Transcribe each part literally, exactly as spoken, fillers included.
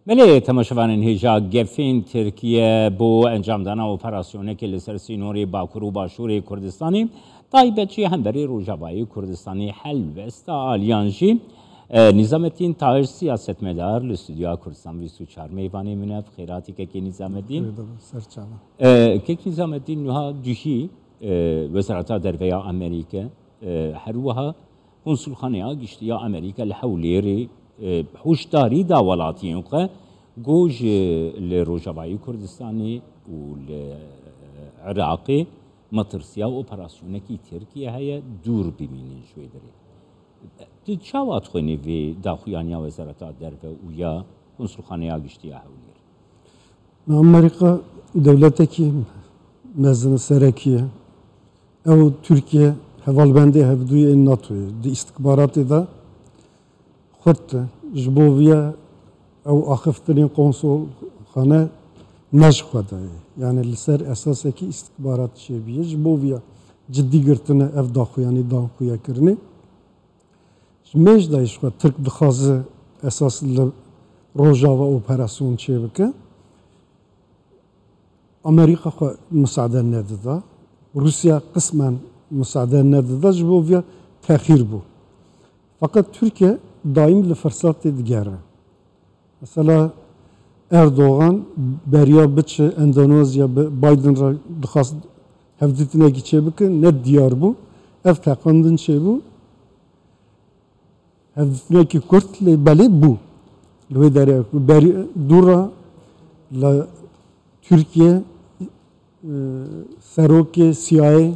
Belê, temaşevanên hêja, gefên Tirkiye bo encamdana operasyonekê li ser sînorê Bakur û Başûrê Kurdistanê, taybet jî hemberî Rojavayê Kurdistanê helwesta aliyan jî, e, Nîzamettin Taş, siyasetmedar, li stûdyoya Kurdistan bîst û çar mêvanê min e. Xêratî kekê Nîzamettin. Xêr be, ser çava. E, kek Nîzamettin, niha duhî, e, Wezareta Derve ya Amerîke, e, her wiha Konsulxaneya Giştî ya Amerîka li Hewlêrê, e, hişdarî da welatiyên xwe, got, ji li Rojavayê Kurdistanê û li Iraqê metirsiya operasyonekî Tirkiye heye, dûr bimînin ji wê derê. Tu çawa dixwînî vê daxuyaniya Wezareta Derve û ya Konsulxaneya Giştî ya Hewlêrê? Amerîka dewletekî mezin, serekî ye. Ew û Tirkiye hevalbendê hevdûyê ên NATOyê di îstixbaratê de xurt e. Ji bo vî ye ew axiftinên konsolxane ne ji xwe de ye. Yani li ser esasekî îstixbarat çêbûye. Ji bo vî ye cidî girtine ev daxuyanî, danxuyekirinê. Ji mêj de jî xwe Tirk dixwaze esas li Rojava operasyon çêbike. Amerîka xwe misade nedida. Rûsya qismen misade nedida. Ji bo vîya texîr bû. Feqet Tirkiye daîm li firsatê digere. Mesela Erdogan beriya biçe Endonezya bi Biden re dixwast hevdîtinekî çêbike, ne diyar bû. Ev teqandin çêbû. Hevdîtinekî kurt lê belê bû. Li wê derê berî dû re li Tirkiye, e, serokê C I A,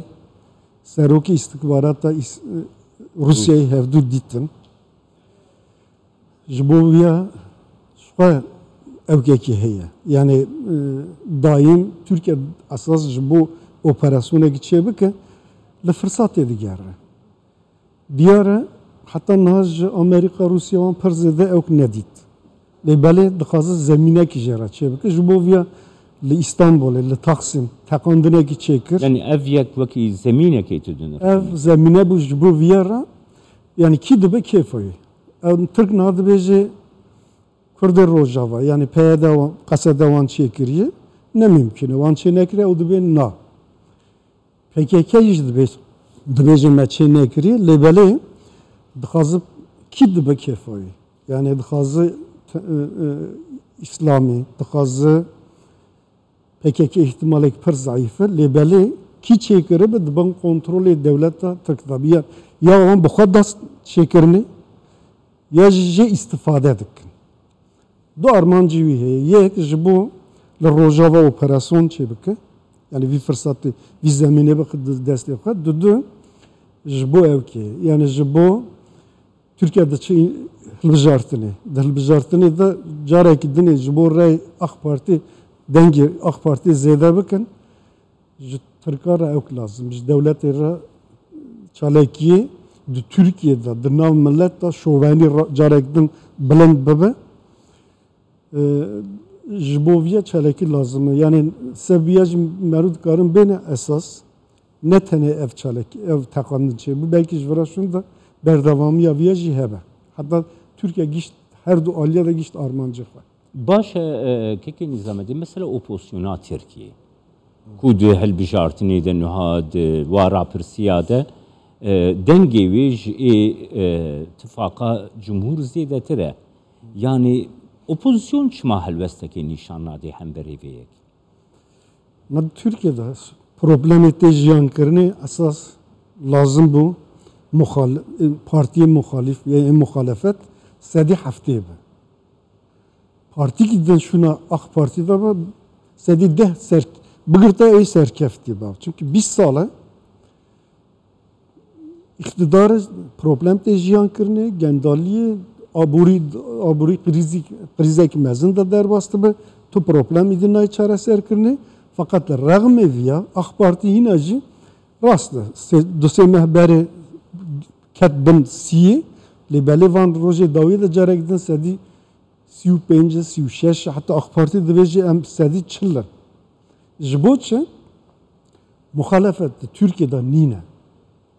serokê îstixbarata Îs-, e, Rûsyayê hevdû dîtin. Ji bo vîya ji xwe ewkekî heye. Yani, e, daîm Tirkiye esas ji bo operasyonekî çêbike, li firsatê digere. Diyar e, heta niha ji Amerîka, Rûsya wan pir zêde ewk nedît. Lê belê dixwaze zemînekî jê re çêbike. Ji bo vîya li Îstanbulê, li Taksim teqandinekî çêkir. Yani ev yek wekî zemînekê tu dinirxînî? Ev zemîne bû ji bo vîya re, yani kî dibe kêfa wî. Ew Tirk niha dibêje Kurdê Rojava, yani P Y D wan, qesede wan çêkiriye, ne mimkun e. Wan çê nekire, ew dibê na. P K K jî dibê-, dibêje me çê nekiriye, lê belê dixwaze kî dibe kêfa wî. Yani dixwaze te-, e, e, Îslamî, dixwaze P K K ihtimalek pir zayîf e, lê belê kî çêkiribe di bin kontrolê dewleta Tirk de be. Ya, ya wan bi xwe dest çêkirinê, ya jî jê îstifade dikin. Du armancî wî heye. Yek, ji bo li Rojava operasyon çêbike. Yani vî firsatê, vî zemînê bixwe di destê xwe. Dudu, ji bo ewkê. Yani ji bo Tirkiye diçe hilbijartinê. Di hilbijartinê de carekî dinê ji bo rey AK Partî, dengê AK Partî zêde bikin. Ji Tirka re ewk lazim, ji dewletê re çalakiyê di Tirkiye de, di nav milet de şovenî re carek din bilind bibe. Ee, ji bo viya çalakî lazim e. Yani sebiya jî merû dikarin bêne esas. Ne tenê ev çalakî, ev teqandin çêbû, belkî ji vira şûn de berdewamiya viya jî hebe. Heta Tirkiye gişt, her du aliya de gişt armancê xwe. Baş e, e, kekê Nîzamettin, mesela opozisyona Tirkiyê, ku di hilbijartinê de niha di wa rapirsiya de, e, dengê wê ji ê, e, tifaqa cumhur zêdetir e. Yani opozisyon çima helwestekê nîşan nade hemberî vê yekê? Me di Tirkiye de problemê tê jiyankirinê esas lazim bû muxal-, partiyê muxalîf, yani muxalefet sedî heftê be. Partîkî din şûna AK Partî de be, sedî deh ser-, bigirta ê serkeftî be. Çünkü bîst sal e îqtidarê problem tê jiyan kirinê, gendaliyê, aborî, aborî krîzî, krîzekî mezin de derbas dibe. Tu problemî din nayê çareser kirinê. Feqet li rexmê viya AK Partî hîna jî rast e. Sê, du sê meh berê ket bin sîyê, lê belê van rojê dawiyê de carek din sedî sî û pênc, sî û şeş, heta AK Partî dibêje em sedî çil in. Ji bo çi? Muxalefet di Tirkiye de nîne.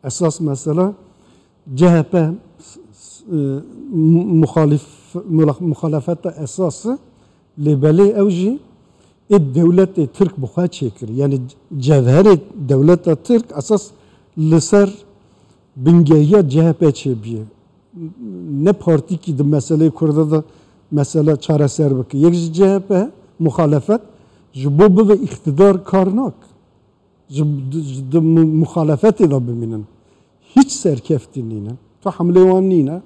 Esas mesela C H P s-, s-, e, mu-, muxalif-, mula-, muxalefeta esas e, Lê belê ew jî ê dewletê Tirk bi xwe çêkir. Yani cevherê dewleta Tirk esas li ser bingehiya C H P çêbûye. Ne partîkî di meseleyê Kurda de mesele çareser bike. Yek ji C H P muxalefet ji bo bibe îqtidar kar nak. Ji, ji di mu-, muxalefetê de bimînin. Hiç serkeftî nîne. Tu hemlê wan nîne.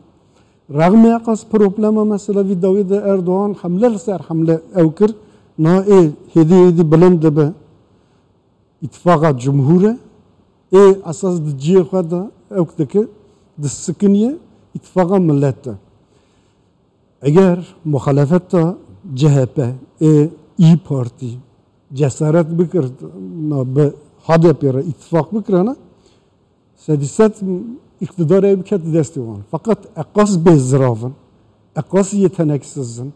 Rexmê eqas problema mesela vî dawî de Erdogan hemle li ser hemle ew kir. Na ê hêdî hêdî bilind dibe. Îtifaqa Cumhur e. Ê esas di cihê xwe de ewk dike, disikiniye îtifaqa millet de. Eger muxalefeta C H P ê, İYİ Parti cesaret bikir na bi H D P re îtifaq bikirana, sedî sed îqtidarê biket destê wan. Feqet eqas bêzirav in, eqas yeteneksiz in,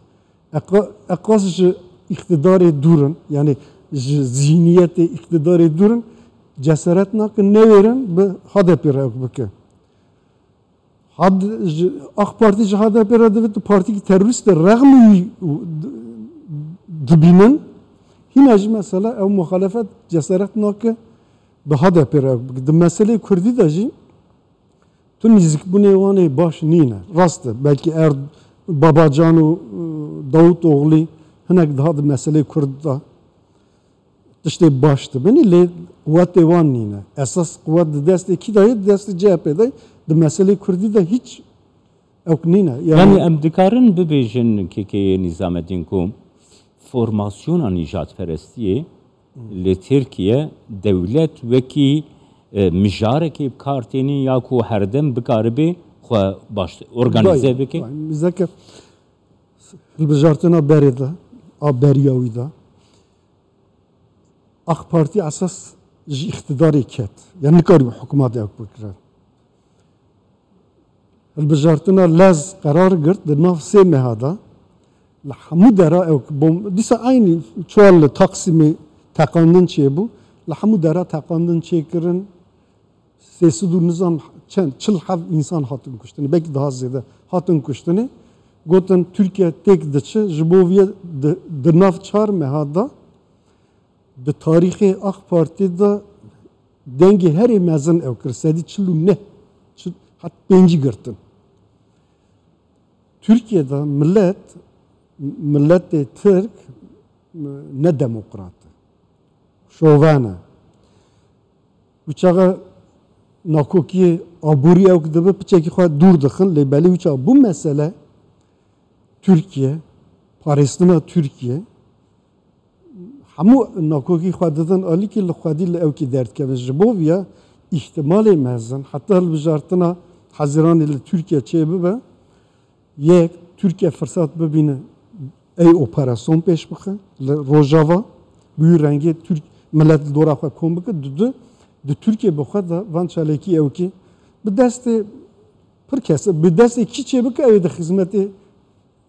eqa-, eqas ji îqtidarê dûr in, yani ji zihniyetê îqtidarê dûr in, cesaret nakin newêrin bi H D P re ewk bike. Had-, ji, AK Partî ji H D P re divê tu partîkî terorîst e, rexmî wî dibînin. Hîna jî mesela ew muxalefet cesaret nake bi H D P re bike. Di meselê Kurdî de jî tu nîzikbûnê wan ê baş nîne. Rast e, belkî Erd-, Babacan û, e, Davutoğlu hinek daha di meselê Kurd de tiştê baş dibin, lê quwetê wan nîne. Esas quwet di destê kî de ye? Di destê C H P de ye. Di meselê Kurdî de hiç ewk nîne. Yani, Yanî em dikarin bibêjin K K Yê Nîzametîn ku formasyona nîjadperestiyê li Tirkiye dewlet wekî, e, mijarekê bi kar tênî ya ku herdem bikaribe xwe baş organîze Dayê, bike? dayê, zeke hilbijartina berê de, a beriya wî de, AK Partî esas ji îqtidarê ket. Yani nikarî hikûmetê ewk bikire. Hilbijartina lez qerar girt di nav sê meha de li hemû dera ewk bom-, dîsa eynî çar li Taksimê teqandin çêbû, li hemû dera teqandin çêkirin, sê sed û nizam çend, çil hev însan hatin kuştinê, belkî daha zêde hatin kuştinê. Gotin Tirkiye têk diçe, ji bo vê di, di nav çar meha de di tarîxê AK Partî de dengê herê mezin ew kir, sedî çil û neh, çil, het pêncî girtin. Tirkiye de millet, miletê Tirk ne demokrat e. Şoven e. Wî çaxa nakokiyê aborî ewk dibe, piçekî xwe dûr dixin, lê belê wî çaxa bû mesele Tirkiye, parêstina Tirkiye, hemû nakokî xwe didin alîkî, li xwedî li ewkî derdikevin. Ji bo viya îhtimalê mezin, heta hilbijartina Hezîranê li Tirkiye çêbibe, yek, Tirkiye firsat bibîne ey operasyon pêş bixe li Rojava, bi wî rengê Tirk milet li dora xwe kom bike, di du, di Tirkiye bi xwe de van çalakî ewkî bi destê pir kes, bi destê kî çêbike, ew ê di xizmetê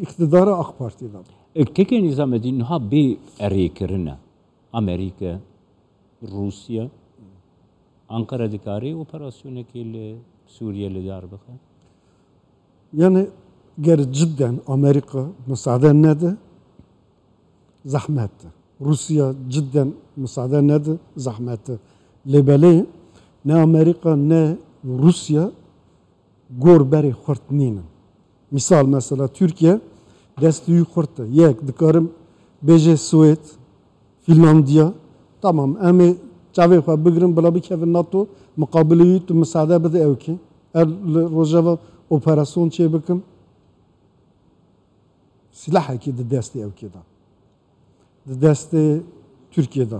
îqtidara AK Partî de be. E, K K Nîzamedîn niha bê erêkirine. Amerîka, Rûsya, Ankara dikarê operasyonekê li Sûriye li dar bixe? Yani ger cidden Amerîka musade nede, zehmet e. Rûsya cidden musade nede, zehmet e. Lê belê ne Amerîka ne Rûsya gor berê xurt nînin. Misal mesela Tirkiye destê wî xurt e. Yek dikarim bêje Swêd, Fînlandiya, tamam, em ê çavê xwe bigirin bila bikevin NATO, muqabilê wî tu misade bide ewkê. Er li Rojava operasyon çê bikim. Silahekî di destê ewkê de. Di destê Tirkiye de.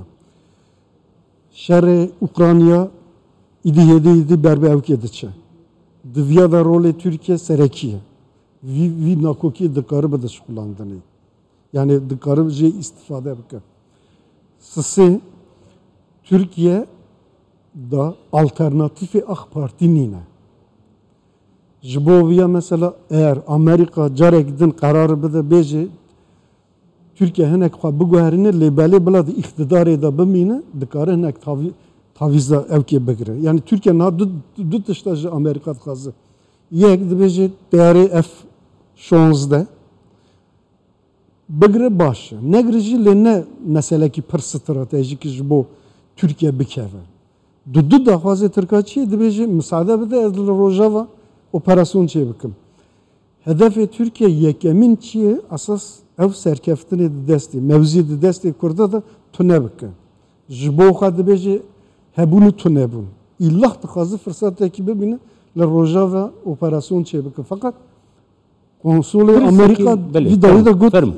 Şerê Ukrayna îdî hêdî hêdî ber bi ewkê diçe. Di viya de rolê Tirkiye serekî ye. Vî, vî nakokiyê dikaribe dişuxulandinê. Yani dikaribe jê îstîfade bike. Sisê Tirkiye de alternatîfê AK Partî nîne. Ji bo viya mesela eğer Amerîka carek din qerar bide bêje Tirkiye hinek xwe biguherîne, lê belê bila di îqtidarê de bimîne, dikare hinek tavî-, tavîza ewkê bigire. Yani Tirkiye niha du, du tişta ji Amerîka dixwaze. Yek dibêje teyarê F şonzdeh, Bigire baş e. Negire jî lê ne meselekî pir stratejîk ji bo Tirkiye bikeve. Di du daxwazê Tirka çi ye? Dibêje, misade bide ez li Rojava operasyon çê bikim. Hedefê Tirkiye yekemîn çi ye? Esas ew serkeftinê di destê, mewziyê di destê Kurda de tune bike. Ji bo xwe dibêje hebûn û tunebûn. Îllah dixwaze firsetekî bibîne li Rojava operasyon çê bike. Feqet konsolê Amerîka vî dawî de got, fermo,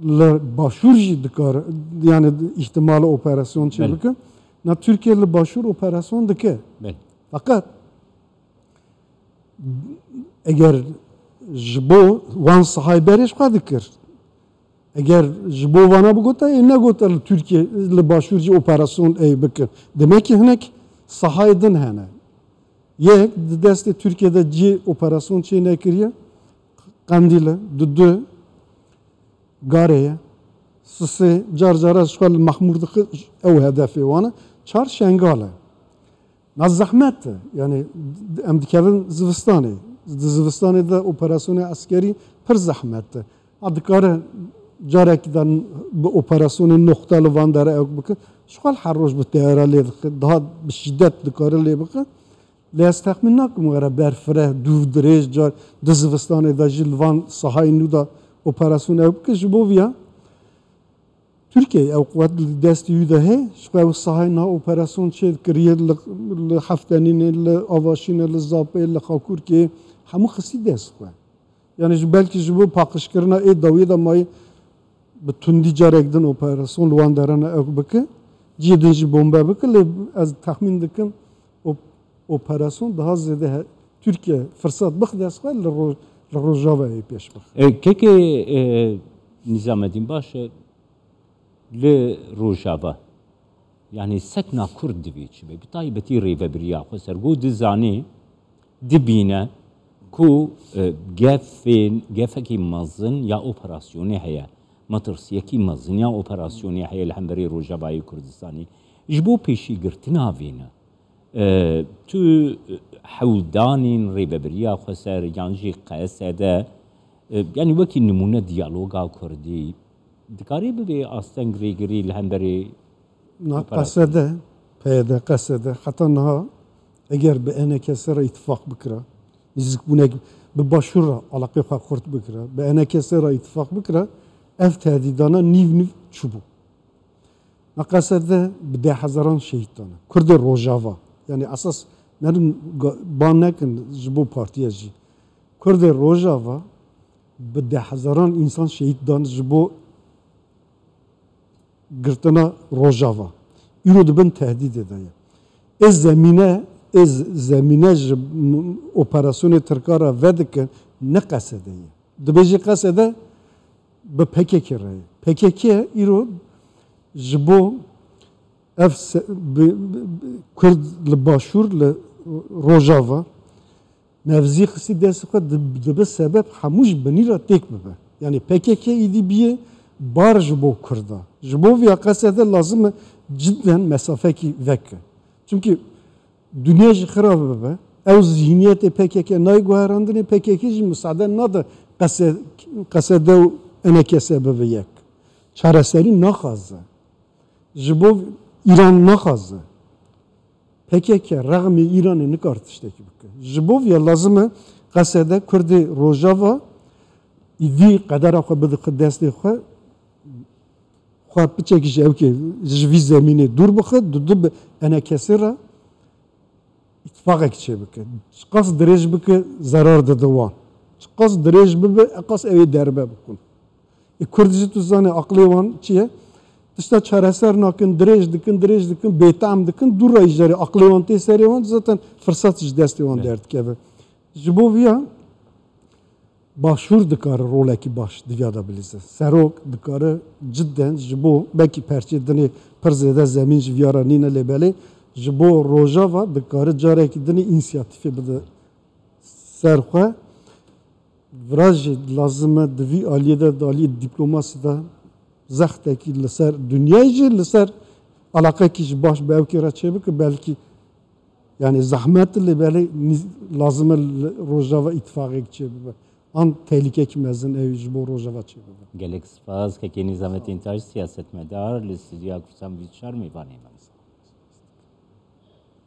li başûr jî dikare, yani îhtimali operasyon çê bike. Na Tirkiye li başûr operasyon dike. Belê. Feqet eger ji bo wan sahayê berê ji xwe dikir. Eger ji bo vana bigota, ê negota li Tirkiye, li başûr jî operasyon ê bikin. Demek ki hinek sahayê din hene. Yek, di destê Tirkiye de cihê operasyon çê nekiriye. Qendîl e, di du Garê ye. Sisê, car cara ji xwe li Mexmûr dixi, ew hedefê wan e. Çar Şengal e. Na zehmet e. Yani em dikevin zivistanê. Di zivistanê de operasyonê eskerî pir zehmet e. Ha dikare carekî de bi operasyonê noxta li van dere ew bike. Ji xwe her roj bi teyara lê dixi. Daha bi şîdet dikare lê bike. Lê ez texmîn nakim were berfireh, dûv dirêj, car di zivistanê de jî li van sahayên nû de operasyon ew bike. Ji bo viya Tirkiyeyê ew quwet li destê wî de heye, ji xwe ew sahayê niha operasyon çê kiriye li, li Heftenînê, li Avaşînê, li Zapê, li Xakurkê, hemû xistî dest xwe. Yani ji, belkî ji bo paqijkirina ê dawiyê de mayî bi tundî carek din operasyon li wan derana ew bike, cihê din jî bombe bike, lê ez texmîn dikim op-, operasyon daha zêde he-, Tirkiye firsat bix dest xwe li Ro-, li Rojavayê pêş bixe. E, kekê, e, Nîzamedîn, baş e, li Rojava, yani sekna Kurd divê çi be? Bi taybetî rêvebiriya xweser, ku dizanê, dibîne ku, e, gefên, gefekî mezin ya operasyonê heye, metirsiyekî mezin ya operasyonê heye li hemberî Rojavayê Kurdistanê. Ji bo pêşîgirtina vê ne, e, tu, e, hewldanên rêvebiriya xweser yan jî Q S D, e, yani wekî nimûne diyaloga Kurdî, dikarî bibê asteng rêgirî li hemberî Na operasyon? Q S D, P Y D, Q S D, heta niha eger bi E N K S re îtifaq bikira, nîzikbûnek bi başûr re alaqê xwe xurt bikira, bi E N K S re îtifaq bikira, ev tehdîdana nîv nîv çûbû. Na Q S D bi deh hezaran şehîd dane. Kurdê Rojava, yani esas nerin ga-, ban nekin ji bo partiye jî. Kurdê Rojava bi deh hezaran însan şehîd dan ji bo girtina Rojava. Îro di bin tehdîdê de ye. Ê zemîne, ê z-, zemîne ji m-, operasyonê Tirka re vedike ne Q S D ye. Dibêje Q S D bi P K K re ye. P K K îro ji bo ev se-, bi, bi, bi, Kurd li başûr, li Rojava, mevzî xistî dest xwe, di-, dibe sebeb hemû ji binî re têk bibe. Yani P K K îdî biyê bar ji bo Kurda. Ji bo viya Q S D lazim e cidden mesafekî veke. Çimkî dinya jî xirab bibe. Ew zihniyetê P K K nayê guherandinê, P K K jî misade nade Q S D, Q S D û E N K S bibe yek. Çareserî naxwaze. Ji bo Îran naxwaze. P K K rexmê Îranê nikar tiştekî bike. Ji bo viya lazim e Q S D Kurdê Rojava îdî qedera xwe bidixi destê xwe, xwe piçekî ji ewkê, ji vî zemînê dûr bixe, du du bi E N K S re îtifaqek çêbike. Çiqas dirêj bike, zerar dide wan. Çiqas dirêj bibe, eqas ew ê derbe bixwin. Ê Kurd jî tu zanî aqilê wan çi ye? Tişta çareser nakin, dirêj dikin, dirêj dikin, bêtem dikin, dû re îjarê aqilê wan tê serê wan, zaten firsat ji destê wan derdikeve. Ji bo viya Başûr dikare rolekî baş di viya de bilîze. Serok dikare cidden ji bo belkî perçê dinê pir zêde zemîn ji viya re nîne, lê belê ji bo Rojava dikare carekî dinê însiyatîfê bide ser xwe. Vira jî lazim e di vî aliyê de, di aliyê dîplomasî de zextekî li ser dinyayê jî, li ser alaqekî ji baş bi ewkê re çêbike, belkî Yani zehmet, lê belê nîz-, lazim e li Rojava îtifaqek çêbibe. an tehlîkekî mezin ew ji bo Rojava çêbibe. Gelek spas. Kekê Nîzamettin Taş, siyasetmedar, li stûdyoya Kursan bîst û çar mêvanê me.